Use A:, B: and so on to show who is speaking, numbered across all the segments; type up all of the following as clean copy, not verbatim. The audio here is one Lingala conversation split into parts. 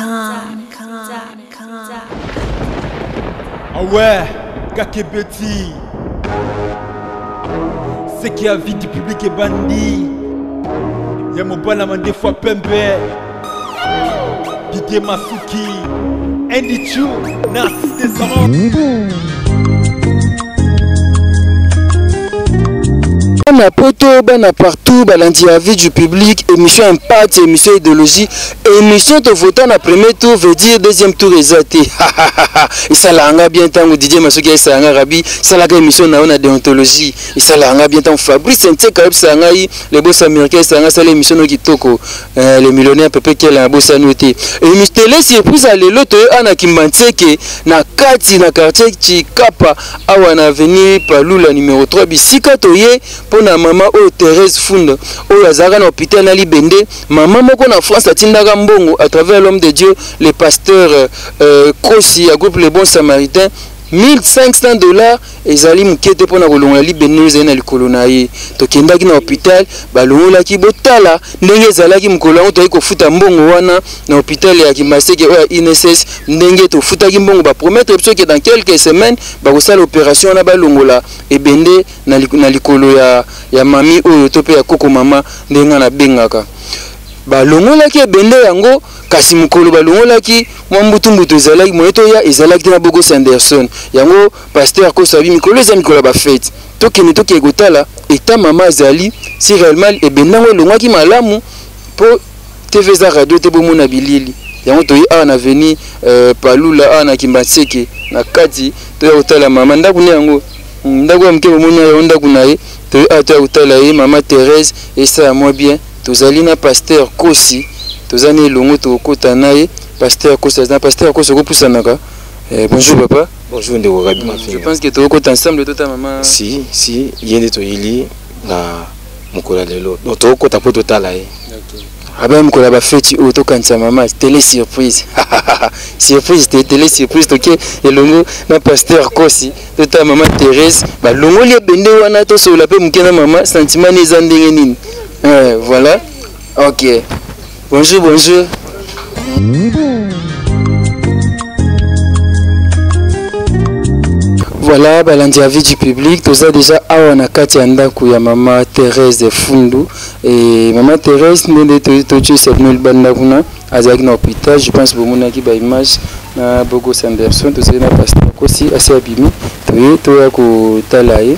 A: Dot.com.
B: Ah ouais, Kakebeti. Ce qui a vie du public est bandit. Ya mobala mandefu pembe. Didier Masuki. Andy Chu. Narcisse Descendant.
C: Bana poto, bana partout, balandi ya vie du public, émission impact, émission idéologie, émission tovota na premier tour veut dire deuxième tour eza te. Esalaka nga bien ntango Didier Masuki ayesaka nga Rabi, salaka émission na yo na déontologie. Esalaka nga bien ntango Fabrice Ntseka ayebisaka ngai le boss américain ayesaka nga sala émission no kitoko. Le millionnaire Pepe Kela abosani yo te. Émission télé surprise ya lelo toye awa na Kimbanseke na kati na quartier Tshikapa awa na avenue Palula numéro 3 bisika toye mpo na mama oyo Thérèse Funda oyo azalaka na hôpital na Libende. Mama moko na France atindaka mbongo à travers l'homme de Dieu le pasteur Kosi ya groupe Le Bon Samaritain 1500 $ ezali moke te mpona kolongola libende oyo ezali na likolo na ye. Tokendaki na hôpital, balongolaki, botala ndenge ezalaki mokolo yango toyaki kofuta mbongo wana na hôpital ya Kimbaseke oyo ya INSS. Ndenge tofutaki mbongo, bapromettre biso ke dans quelques semaines bakosala opération wana, balongola ebende na likolo ya mami oyo to pe ya koko mama ndenge nga nabengaka. Balongolaki ebende yango, kasi mokolo balongolaki mwa mbutu-mbutu ezalaki moye toya ezalaki te na Bogos Anderson. Yango pasteur Kosa bi mikolo eza mikolo ya ba fête, tokende tokende kotala eta mama azali si réellement ebende yango elongwaki malamu, po TV eza radio te bomona bilili. Yango toyi awa na avenue Palula awa na Kimbanseke na kati toya kotala mama ndako ne yango ndako ya moke bomoni yango ndako na ye. Toyi awa toya kotala ye mama Thérèse esala mwa bien. Tozali na pasteur Kosi, toza na elongo tokota na ye pasteur Kosi. Na pasteur Kosi okopusanaka. Bonjour papa.
D: Bonjour ndeko Rabi Mafinga.
C: Je pense que tokota ensemble tota mama.
D: Si, si, ye nde toyili na mokolo ya lelo. Donc tokota po totala ye.
C: Okay. Abe mokolo ya ba feti oyo tokanisa mama télé surprise. Surprise te télé surprise toke elongo na pasteur Kosi tota mama Thérèse balongoli ebende wana tosolola pe moke na mama sentiment ni eza ndenge nini. Voilà. OK. Bonjour, bonjour. Voilà, balandi ya vie du public, toza déjà awa na kati ya ndako ya mama Thérèse Fundu. Et mama Thérèse ndende totie Samuel Banda kuna azalaki na hôpital, je pense bomonaki ba image na Bogos Anderson, tozali na pasteur Kosi asi abimi, toye toya kotala ye.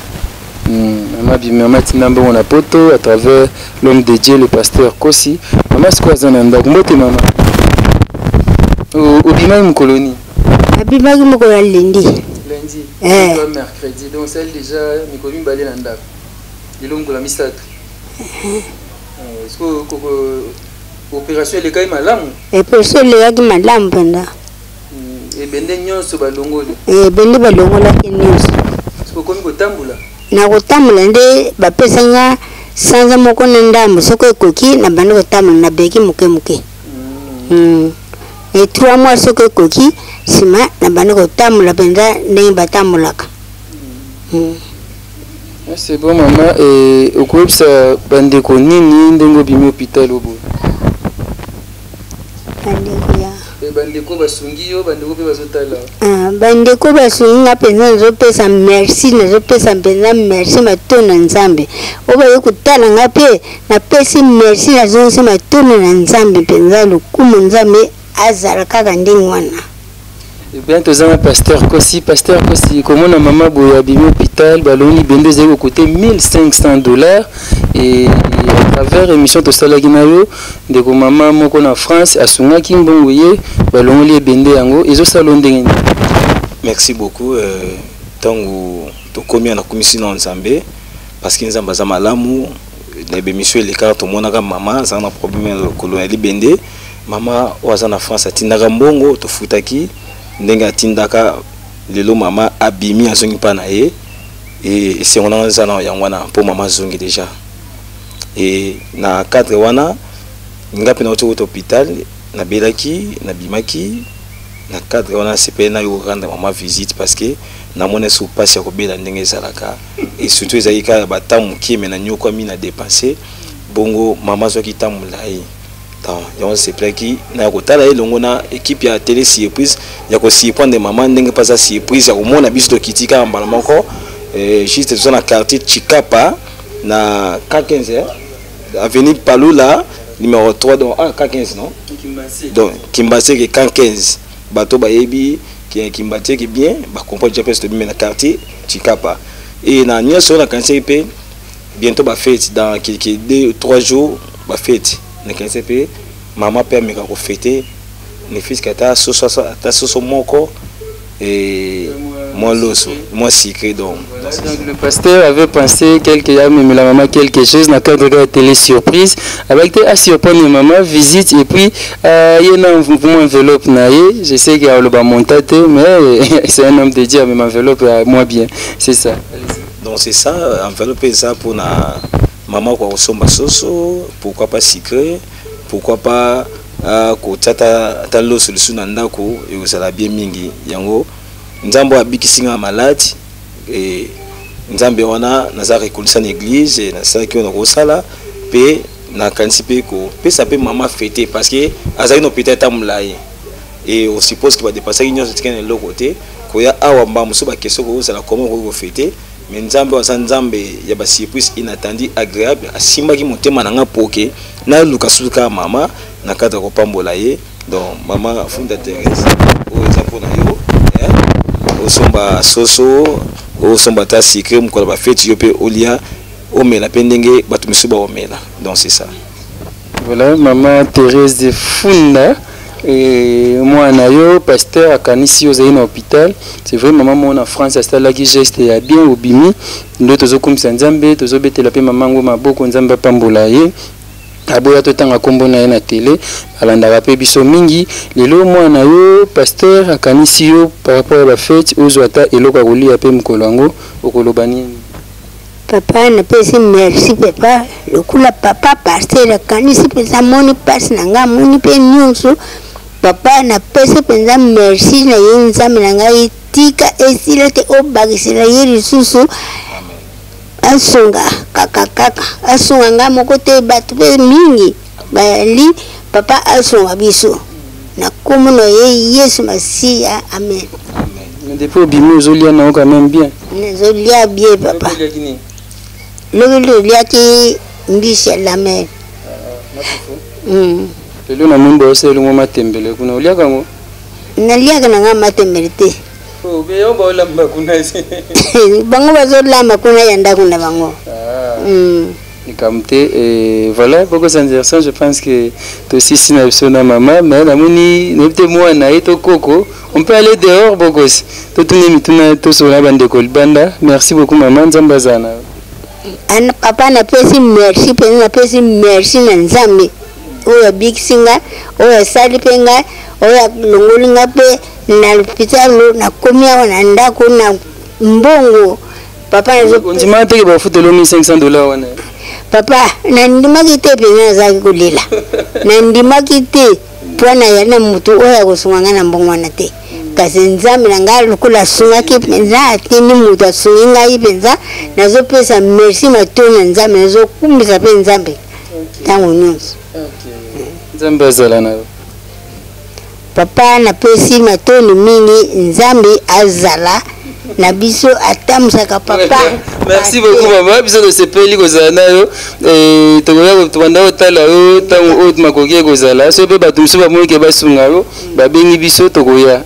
C: Mama abimi, mama atinda mbongo na poto à travers l'homme de Dieu le pasteur Kosi. Mama sikoyo aza na ndako. Mbote mama. Obimaki mokolo nini?
E: Abimaki mokolo ya lundi.
C: Lundi. Toi, mercredi. Donc ça déjà mikolo mibale na ndako. Lelo mokolo ya misato. Est-ce que koko opération elekaki malamu?
E: Opération elekaki malamu mpenza.
C: Ebende nyonso balongoli.
E: Ebende balongolaki nyonso.
C: Est-ce que okomi kotambola?
E: Na kotambola nde bapesa nga sanza moko na ndambo, soki ekoki na bandi kotambola na beki moke moke. Et 3 mois soki ekoki nsima na bandi kotambola mpenza ndenge batambolaka.
C: Ah, c'est bon mama. Et okoyebisa bandeko nini ndenge obimi hôpital oyo boye?
E: Bandeko ya
C: Bandeko basungi yo, bandeko mpe bazotala.
E: Ah, bandeko basungi nga mpenza, nazopesa merci, nazopesa mpenza merci matondo na Nzambe. Oyo baye kotala nga mpe napesi merci, nazongisi matondo na Nzambe mpenza, lokumu Nzambe azala kaka ndenge wana.
C: Eh bien, toza na pasteur Kosi. Pasteur Kosi, komona mama boye abimi hôpital, balongi bende ezali kokote 1500 $ et à travers émission tosalaki na yo, ndeko mama moko na France asungaki mbongo ye, balongoli ebende yango, ezosala yo ndenge nini?
D: Merci beaucoup. Ntango tokomi na komisi na Nzambe, parce que Nzambe aza malamu, na émission elekaka tomonaka mama aza na problème ya lokolo ya libende. Mama oyo aza na France atindaka mbongo, tofutaki ndenge atindaka. Lelo mama abimi azongi mpa na ye, e esengo na nza na yango wana mpo mama azongi déjà. E na cadre wana nga mpe nauti kota hôpital, nabelaki, nabimaki na cadre wana, sepele na yo rendre mama visite parce que namoni so mpasi ya kobela ndenge ezalaka, et surtout ezalaki kaka ba temps moke, mais nanyokwami na dépenser bongo mama azwaki temps molai. Donc yango nasepelaki na ya kotala ye elongo na équipe ya télé surprise ya kosurprendre mama ndenge mpe aza surprise ya komona biso tokiti kaka mbala moko. Juste toza na quartier Chikapa na K15, avenue Palula numéro 3, donc ah, K15, non, donc Kimbaseke K15. Bato bayebi Kimbaseke bien, bacomprendre déjà. Mpe tobimi na quartier Chikapa e na nyonso oyo nakanisaki mpe bientôt bafete, dans quelques 2 3 jours bafete. Nakanisi mpe mama mpe ameka kofete, ne fût-ce que ata soso, ata soso moko et mwa loso, mwa sucré, donc.
C: Donc le pasteur avait pensé quelque même la maman quelque chose dans le cadre de la télé surprise avec à surprendre maman visite et puis il y a une enveloppe na ye. Je sais qu'il y a le montant, mais c'est un homme de Dieu, mais enveloppe moi bien, c'est ça.
D: Donc c'est ça, enveloppe eza mpona mama kwa kosomba soso, pourquoi pas sucré, pourquoi pas kotia ata loso lisusu na ndako, ekozala bien mingi. Yango Nzambe oyo abikisi nga malade e, Nzambe wana naza reconnaissant na église. Nasalaki oyo nakosala mpe nakanisi mpe kopesa mpe mama fête, parce que azalaki na hôpital ata molai e osuppose ke badépensaki nyonso, tikali na eloko te. Koya awa mbala mosusu baquestion kozala comment okoki kofêter, mais Nzambe oyo aza Nzambe ya basurprise inattendu agréable asimbaki motema na nga po ke naluka susu kaka mama na kati ya kopambola ye. Donc mama Funda Thérèse, oyo eza mpona yo, osomba soso, osomba ata sucré, mokolo bafeti yo mpe olia, omela mpe ndenge bato misusu baomela. Donc c'est ça.
C: Voilà, maman Thérèse de Funda mwana yo pasteur akanisi yo ozali na hôpital. C'est vrai, mama moko na France asalaki geste ya bien, obimi nde tozokumisa Nzambe, tozobetela mpe mama yango maboko. Nzambe apambola ye. Aboya totanga nkombo na ye na tele, alandaka mpe biso mingi. Lelo mwana yo pasteur akanisi yo par rapport ya bafete, ozwa ata eloko ya kolia mpe mokolo yango, okoloba nini?
E: Papa, napesi merci papa. Lokola papa pasteur akanisi mpenza, amoni mpasi na ngai, amoni mpe nyonso, papa napesi mpenza merci na ye. Nzambe na ngai, tika esila te, obakisela ye lisusu, asunga kaka kaka, asunga ngai moko te, bato mpe mingi bayali. Papa asunga biso na nkombo na ye Yesu Masiya, amen.
C: Mais depuis obimi, ozolia na yo quand même bien?
E: Nazolia bien, papa. Lobi toliaki mbisi ya la mer.
C: Lelo na moni baosala mwa matembele kuna, oliaka yango?
E: Naliaka na ngai matembele te.
C: Yo baolamba kuna?
E: Bango bazolamba kuna ya ndako na bango.
C: Likambo te. Et voilà, Bokos Anderson, je pense que tosisi na biso na mama, mais namoni nayebi te mwana ye to koko. On peut aller dehors, Bokos, totuni mituna, tosola bandeko libanda. Merci beaucoup mama, Nzambe azala na yo.
E: Ana papa, napesi merci mpenza, napesi merci na Nzambe oyo abikisi nga, oyo asali mpe ngai, oyo alongoli nga mpe na lopitalo, nakomi awa na ndako na mbongo, papa.
C: Ondima teke bafutela 1500 $ wana?
E: Papa, nandimaki te mpenza, nazalaki kolela, nandimaki te mpo na ya na motu oyo akosunga ngai na mbongo wana te. Kasi Nzambe na ngai lokola asungaki mpenza, atindi moto asungi ngai mpenza, nazopesa merci matoi na Nzambe, nazokumbisa mpe Nzambe ntango nyonso.
C: Nzambe azala na yo.
E: Papa, napesi matoni mingi, Nzambe azala na biso, atambusaka papa.
C: Merci beaucoup mama, biso tosepeli kozala na yo. Tokoya tobanda kotala yo ntango oyo makoki ekozala. So mpe bato mosusu bamonike basunga yo, babengi biso, tokoya.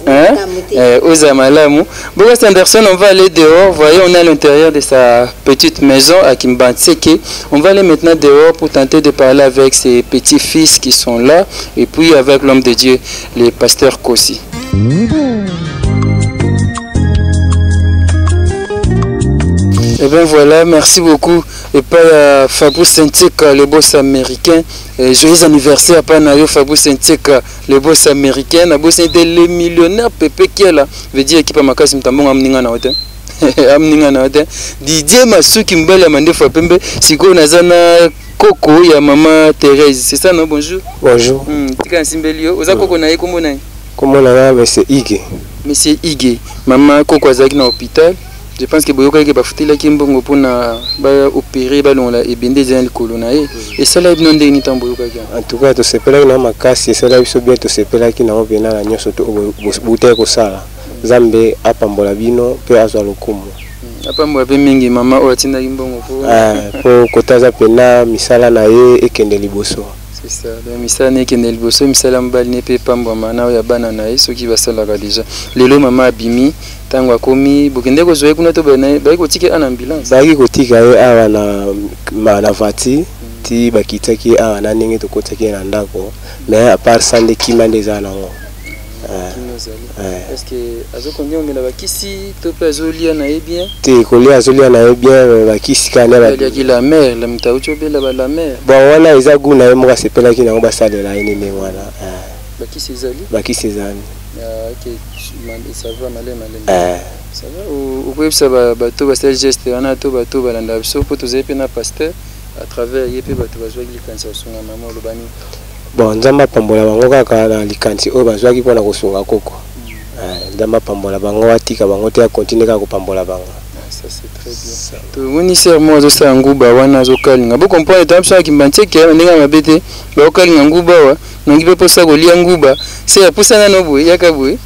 C: Ozala malamu. Bogas Anderson, on va aller dehors. Voyez, on est à l'intérieur de sa petite maison à Kimbanseke. On va aller maintenant dehors pour tenter de parler avec ses petits-fils qui sont là et puis avec l'homme de Dieu, le pasteur Kossi. Et bien voilà, merci beaucoup. Et pas à Fabrice Ntika, le boss américain. Et joyeux anniversaire à na yo Fabrice Ntika, le boss américain. Na boss était le millionnaire Pepe Kiela. Veut dire équipe à makasi mtambonga amninga na hotel. Amninga na hotel. Didier Masuki Mbele ya mandefu pembe. Siko nazana koko ya mama Thérèse. C'est ça, non? Bonjour.
A: Bonjour.
C: Tika nsimbeli yo. Oza koko na ye, kombo na ye?
A: Kombo na nga Monsieur Ige.
C: Monsieur Ige. Mama koko azalaki na hôpital. Je pense que boyokaki ke bafutelaki mbongo mpona baopere, balongola ebende eza na likolo na ye. Esalaki bino ndenge nini ntango boyokaki yango?
A: En tout cas, tosepelaki na makasi, esalaki biso bien, tosepelaki nango mpena na nyonso to boutaki kosala. Nzambe apambola bino mpe azwa lokumu.
C: Apambola mpe mingi mama oyo atindaki mbongo mpo
A: mpo kota aza mpena misala na ye ekende liboso.
C: C'est ça. Donc misala na ekende liboso, misala mobali ne mpe epambwama na oyo ya bana na ye soki basalaka déjà. Lelo mama abimi, ntango akomi, bokende kozwa ye kuna to baye kotika ye na ambulance?
A: Bayaki kotika ye awa na voiture ti bakitaki ye awa na ndenge tokotaki ye na ndako. Mais à part ça nde kima nde eza nango.
C: Kimia ezali. Est ce que azokondia komela bakisi to mpe azolia na ye bien?
A: Te, kolia azolia na ye bien, mais bakisi kaka nde
C: Aliaki la mer, la moto auti obela ba la mer.
A: Bon, wana eza goût na ye moko, asepelaki nango, basalela ye nde ndenge wana.
C: Bakisi ezali.
A: Bakisi ezali.
C: Ah, ok, ça va maleme maleme. Ça va, okoyebisa bato basali geste wana to bato balanda biso, mpo tozali mpe na pasteur, à travers ye mpe bato bazwaki likanisi ya kosunga mama, oloba nini?
A: Bon, Nzambe apambola bango kaka na likanisi oyo bazwaki mpona kosunga koko. Nzambe apambola bango, atika bango te, akontinue kaka kopambola bango.
C: Ah, ça c'est très bien. Tomoni sœur moko azosala nguba wana, azokalinga. Bocomprendre, ta biso akimba ntieke na ndenge ya mabe te, bakokalinga nguba awa, nangi mpe mposa kolia nguba. Sœur, pusa nano boye, yaka boye,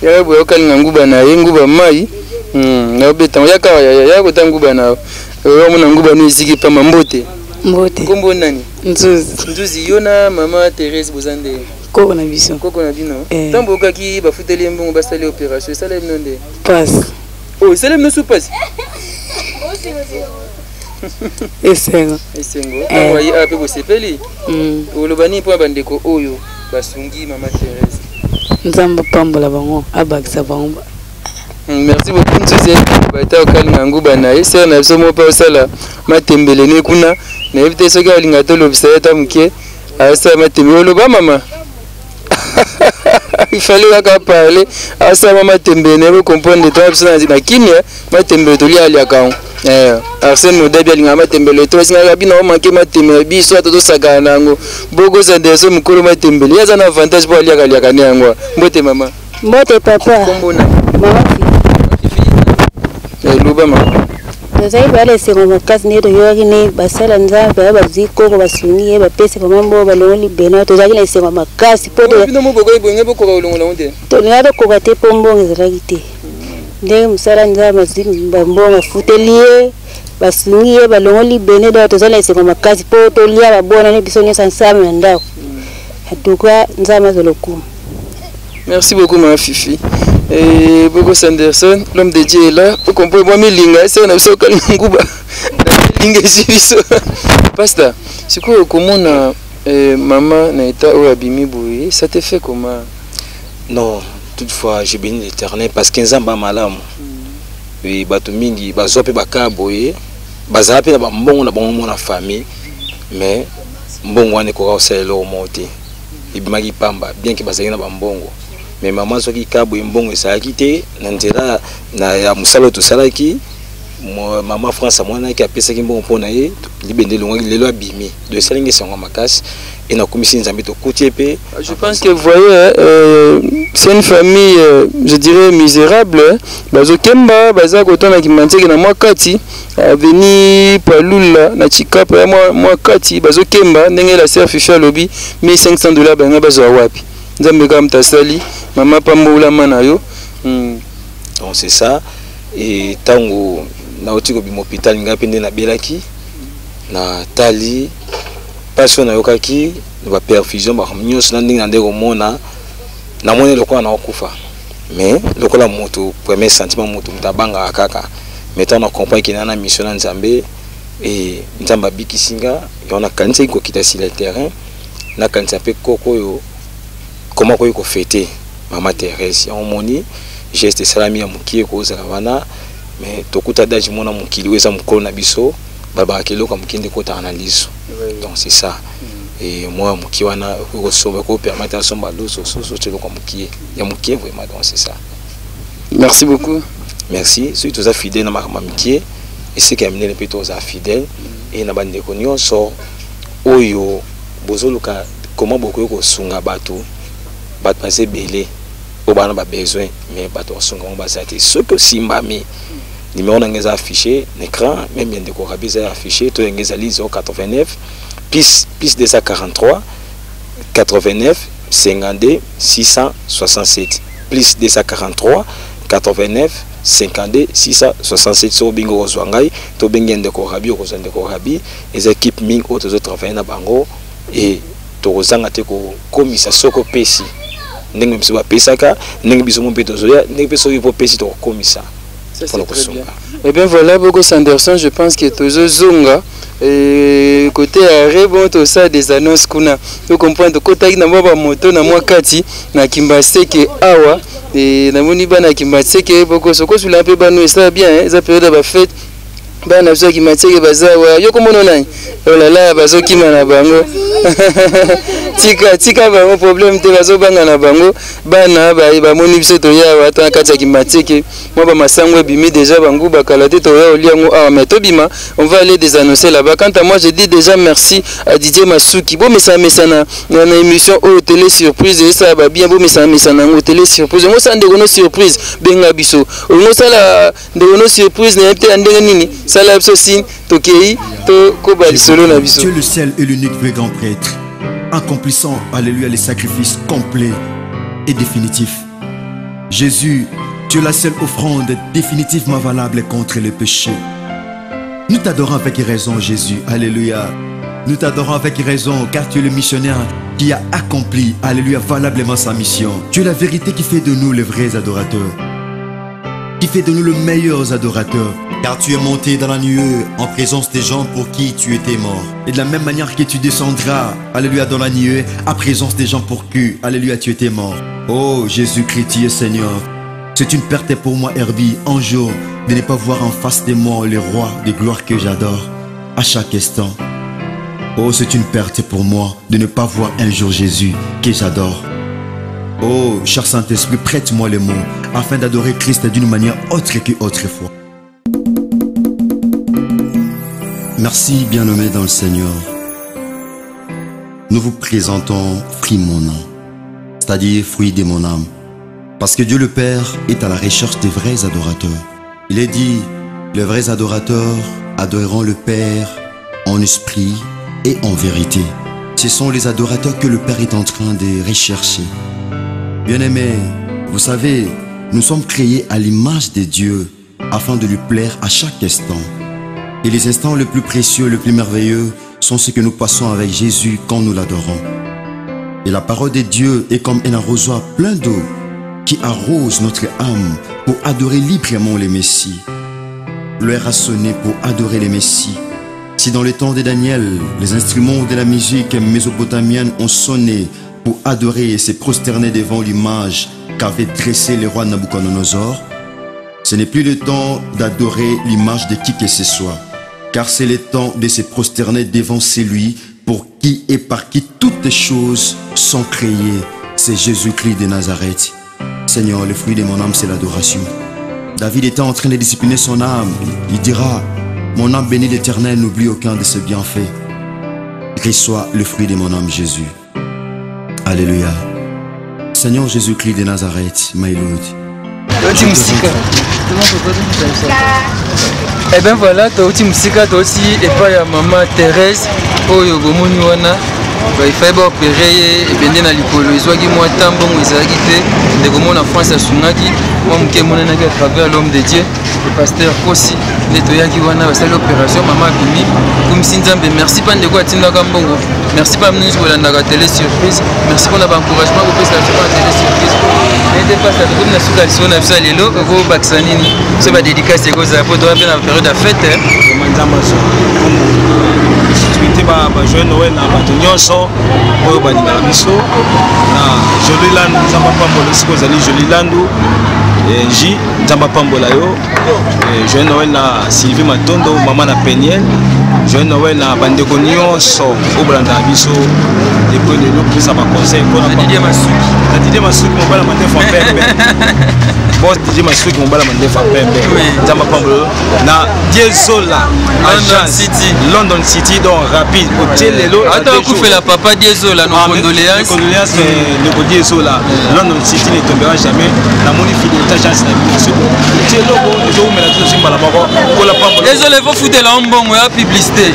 C: yaka boye. Akokalinga nguba na ye, nguba mai naobeta. Yaka awa, yaya, yaka kota nguba na yo. Omona nguba no eziki pamba. Mbote.
F: Mbote.
C: Nkombo nani?
F: Nzuzi.
C: Nzuzi, yo na mama Thérèse boza nde?
F: Koko na biso.
C: Koko na bino.
F: Eh.
C: Ntango boyokaki bafuteli ye mbongo, basali opération, esala bino nde?
F: Pasi.
C: Oh, esali bino su pasi?
F: Esengo.
C: Esengo. Ntango aye awa mpe bosepeli. Oloba nini mpona bandeko oyo basungi mama Thérèse?
F: Nzambe apambola bango, abakisa bango.
C: Merci beaucoup Nzuzi. Bata okalinga nguba na ye, sœur na biso moko mpe osala matembele ne kuna. Nayebi te soki alinga tolobisa ye ata moke. Asala matembele, oloba mama, il fallait kaka parler. Asala matembele na ye, bocomprendre, to biso na kimia matembele tolia, aliaka yango. Arsène Modabi alingaka matembele to esingaka bino omanke matembele, biso ata tosakana na yango. Bokosa derso mokolo matembele, ye aza na avantage mpo aliaka aliaka ne yango. Mbote mama.
G: Mbote papa.
C: Kombo na?
G: Mama.
C: Loba mama.
G: Tozali bala esengo makasi ndenge toyokaki ne basala Nzambe baya bazwi koko, basungi ye, bapesi vraimen mbongo, balongoli beno. Tozalaki na esengo makasi mpo
C: bino mobokoki boye bokoka kolongola yango te?
G: Tolinga tokoka te mpo mbongo ezalaki te. Ndenge mosala Nzambe azwi bambongo, afuteli ye, basungi ye, balongoli bene, donc tozali na esengo makasi mpo tolia babonane biso nyonso ensemble na ndako. En tout cas, Nzambe azwa lokumu.
C: Merci beaucoup, ma Fifi. Et Boko Sanderson, l'homme de Dieu est là. Vous comprenez, moi, Milinga, c'est un absolu Nguba. Linga biso. Pasteur, c'est quoi, comment on a maman na état oyo abimi boye, ça te fait comment?
D: Non, toutefois, je bénis l'Éternel parce que Nzambe malamu. Oui, bato mingi bazwa mpe baka boye, bazala mpe na bambongo na bango mona famille, mais mbongo wana ekoka kosala eloko moko te, ebimaki pamba, bien ke bazalaki na bambongo. Mais mama azwaki ka boye, mbongo ezalaki te. Na nzela na ya mosala oyo tosalaki, mama France amonaki, apesaki mbongo mpo na ye, libende elongwaki, lelo abimi. Donc esalingi esango makasi e nakumisi Nzambe, tokuti ye mpe.
C: Je pense que vous voyez, c'est une famille, je dirais, misérable. Hein. Bazo Kemba, baza kotana Kimbanseke na mwa kati, avenue Palula na Chikapa ya mwa kati, bazo Kemba, ndenge la sœur Fifi alobi, 1500 $ banga bazwa wapi? Nzambe kaka moto asali, mama pambolama na yo.
D: Donc c'est ça. Et ntango nauti kobima hôpital, ngai mpe nde nabelaki, natali mpasi oyo nayokaki na baperfusion, makambo nyonso na ndenge na nde komona, namoni lokola nakokufa. Mais lokola moto, premier sentiment, moto abangaka kaka. Mais ntango na comprendre ke na mission na Nzambe e Nzambe abikisi nga, yango nakanisaki kokita sur le terrain, nakanisa mpe koko oyo koma koyi kofêter mama Thérèse. Yango moni geste esalami ya mokie ekozala wana, mais tokuta dage mona mokili oyo eza mokolo na biso, balobaka eloko ya mokie nde ekotaka na liso. Donc c'est ça. Et moi mokie wana okoki kosomba, ekopermettre asomba loso, soso ti eloko ya mokie, ya mokie vraiment. Donc c'est ça.
C: Merci beaucoup.
D: Merci. Soki toza fidèle na makambo ya mikie, esika ya minene mpe tozala fidèle. E na bandeko nyonso oyo bozoluka comment bokoki kosunga bato, bato baza ebele oyo bana babesoin, mais bato basunga bango baza te. Soki osimbami Numéro na ngai eza affiché na écran, même ya ndeko Rabi eza affiché, to yango ezali 089 plus plus 243 89 52 667 plus 243 89 52 667. Soki obengi okozwa ngai, to obengi ya ndeko Rabi okozwa ndeko Rabi. Eza équipe mingi oyo tozotravaille na bango e tokozanga te kokomisa. Soki opesi ndenge biso bapesaka, ndenge biso mo mpe tozoya, ndenge mpe soki mpo opesi tokokomisa.
C: Ça, c'est très bien. Eh bien voilà, Boko Sanderson, je pense que tozo zonga et côté arrêt bon tout ça des annonces kuna. Tu comprends côté na mwa moto na mwa kati na Kimbaseke awa et na moni bana Kimbaseke boko soko sula pe bano ça bien hein, ça période ba fête bana biso ya Kimbaseke baza wa yo komona nani? Oh là là, bazokima na bango. Tika tika bango problème te, bazobanga na bango. Bana ba bamoni biso toya awa ata na kati ya Kimbaseke mwa bamasango ebimi déjà, bangu bakala te toya olia yango awa, mais tobima, on va aller désannoncer là-bas. Quant à moi, je dis déjà merci à Didier Masuki. Bomesana mesana na émission oyo Télé Surprise esala babien, bomesana mesana yango Télé Surprise yango osala ndeko no surprise, benga biso. Olingo osala ndeko no surprise na ye te ya ndenge nini, sala biso signe, tokei tokoba lisolo na biso.
H: Dieu le seul et l'unique vrai grand prêtre, accomplissant, alléluia, les sacrifices complets et définitifs. Jésus, tu es la seule offrande définitivement valable contre le péché. Nous t'adorons avec raison, Jésus, alléluia. Nous t'adorons avec raison, car tu es le missionnaire qui a accompli, alléluia, valablement sa mission. Tu es la vérité qui fait de nous les vrais adorateurs, qui fait de nous les meilleurs adorateurs. Car tu es monté dans la nuée en présence des gens pour qui tu étais mort. Et de la même manière que tu descendras, alléluia, dans la nuée, à présence des gens pour qui, alléluia, tu étais mort. Oh Jésus-Christ, tu es Seigneur. C'est une perte pour moi, Herbie, un jour, de ne pas voir en face de moi le roi de gloire que j'adore à chaque instant. Oh, c'est une perte pour moi de ne pas voir un jour Jésus que j'adore. Oh, cher Saint-Esprit, prête-moi les mots afin d'adorer Christ d'une manière autre que autrefois. Merci, bien-aimés dans le Seigneur. Nous vous présentons Fruit mon âme, c'est-à-dire fruit de mon âme. Parce que Dieu le Père est à la recherche des vrais adorateurs. Il est dit, les vrais adorateurs adoreront le Père en esprit et en vérité. Ce sont les adorateurs que le Père est en train de rechercher. Bien-aimés, vous savez, nous sommes créés à l'image de Dieu afin de lui plaire à chaque instant. Et les instants les plus précieux, les plus merveilleux sont ceux que nous passons avec Jésus quand nous l'adorons. Et la parole de Dieu est comme un arrosoir plein d'eau qui arrose notre âme pour adorer librement les Messies. L'heure a sonné pour adorer les Messies. Si dans le temps de Daniel, les instruments de la musique mésopotamienne ont sonné pour adorer et se prosterner devant l'image qu'avait dressée le roi Nabuchodonosor, ce n'est plus le temps d'adorer l'image de qui que ce soit, car c'est le temps de se prosterner devant celui pour qui et par qui toutes choses sont créées. C'est Jésus-Christ de Nazareth. Seigneur, le fruit de mon âme, c'est l'adoration. David était en train de discipliner son âme. Il dira, mon âme bénit l'Éternel, n'oublie aucun de ses bienfaits. Reçois le fruit de mon âme, Jésus. Alléluia. Seigneur Jésus-Christ de Nazareth, my Lord.
C: Touti mosika. Eh ben voilà, touti mosika, touti epai ya mama Thérèse oyo bomoni wana baifai baopere ye ebende na likolo, ezwaki mwa temps, mbongo ezalaki te. Ndeko mona France asungaki mwa moke, emonanaki à travers l'homme de Dieu, le pasteur Kosi, nde toyaki wana, basali opération, mama abimi, kumisi Nzambe. Merci mpa ndeko atindaka mbongo, merci mpa nyonso bolandaka Télé Surprise, merci mpona baencouragement bopesaka biso mpona Télé Surprise. Ete pasta, tokomi na suka lisolo na biso ya lelo, okobakisa nini so badédicace ekozala mpo toza mpe na période ya fête?
D: Nzambe souhaite bajoyeux Noël na bato nyonso oyo balingaka biso na Joli Landu. Nzambe apambola esika ozali, Joli Landu J, Nzambe apambola yo. Joyeux Noël na Sylvie Matondo, mama na Peniel. Joyeux Noël na bandeko nyonso oyo bolandaka biso depuis lelo, kopesa baconseil mpona
C: Didier Masuki.
D: Na Didier Masuki, mobala mandefu ya pembe, boss Didier Masuki, mobala mandefu ya pembe, Nzambe apambola yo. Na Diesola
C: London City.
D: London City, donc rapide otie lelo.
C: Ata okufela papa Diesola, nos condoléances.
D: Condoléances, ndeko Diesola. London City ne tombera jamais. Namoni fidélité. Agence na bino soki tie eloko ezowumela te, tozwi mbala moko kola pambola.
I: Ezole fofutela yo mbongo ya publicité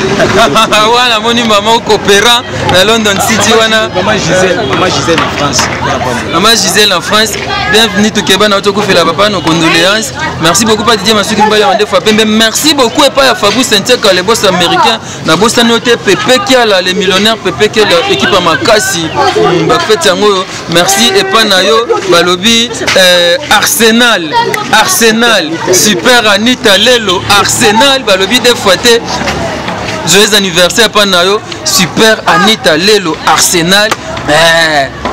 I: wana. Moni mama coopérant na London City wana.
D: Mama Gisèle, mama Gisèle na France, kola pambola.
I: Mama Gisèle na France, bienvenue. Tokeba na tokufela papa, nos condoléances. Merci beaucoup pa Didier Masuki Mbali ya Mandefu ya Pembe. Merci beaucoup epai ya Fabrice Ntieka, le boss américain. Nabosani yo te, Pepe Kiala, le millionnaire Pepe Kiala, équipe ya makasi. Bafete yango oyo, merci epai na yo. Balobi Arsenal, Arsenal, super Anita Lelo, Arsenal, balobi deux fois te. Joyeux anniversaire epai na yo, super Anita Lelo, Arsenal.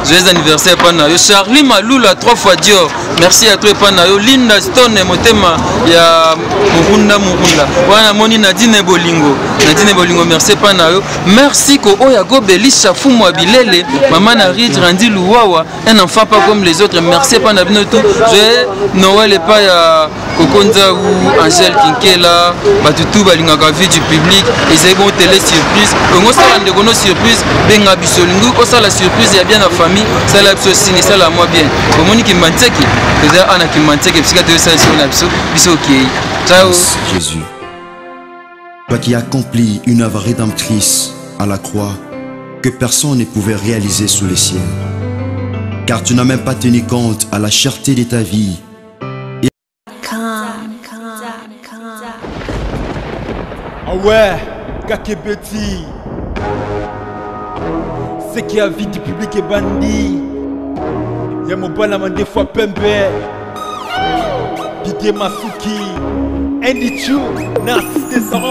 I: Joyeux anniversaire epai na yo, Charlie Malula, trois fois Dior, merci à toi. Epai na yo, Linda Stone, motema ya Murunda Murunda wana. Namoni Nadine Bolingo, Nadine Bolingo, merci epai na yo. Merci ko oyo agobelisha fumu ya bilele, mama na Ridge Randi Luwawa, un enfant pas comme les autres, merci epai na bino tout. Joyeux Noël epai ya Koko Nzawu, Angèle Kinkela, bato tu balingaka Vie du public. Ezali bon télé surprise. Ongo osala ndeko no surprise, benga biso. Olingi osala surprise ya bien na famille, sala biso sini, sala mwa bien. Omoni Kimbantseke, toza ana Kimbantseke, bisika toyosala biso na biso, biso okei. Ciao.
H: Jésus, toi qui accomplis une œuvre rédemptrice à la croix que personne ne pouvait réaliser sous le ciel. Car tu n'as même pas tenu compte à la cherté de ta vie.
B: Ah ouais, Kakebeti. Ce qui a vie du public est bandit. Ya mobala mandefu pembe. Didier Masuki. Andy Chu, na assisté.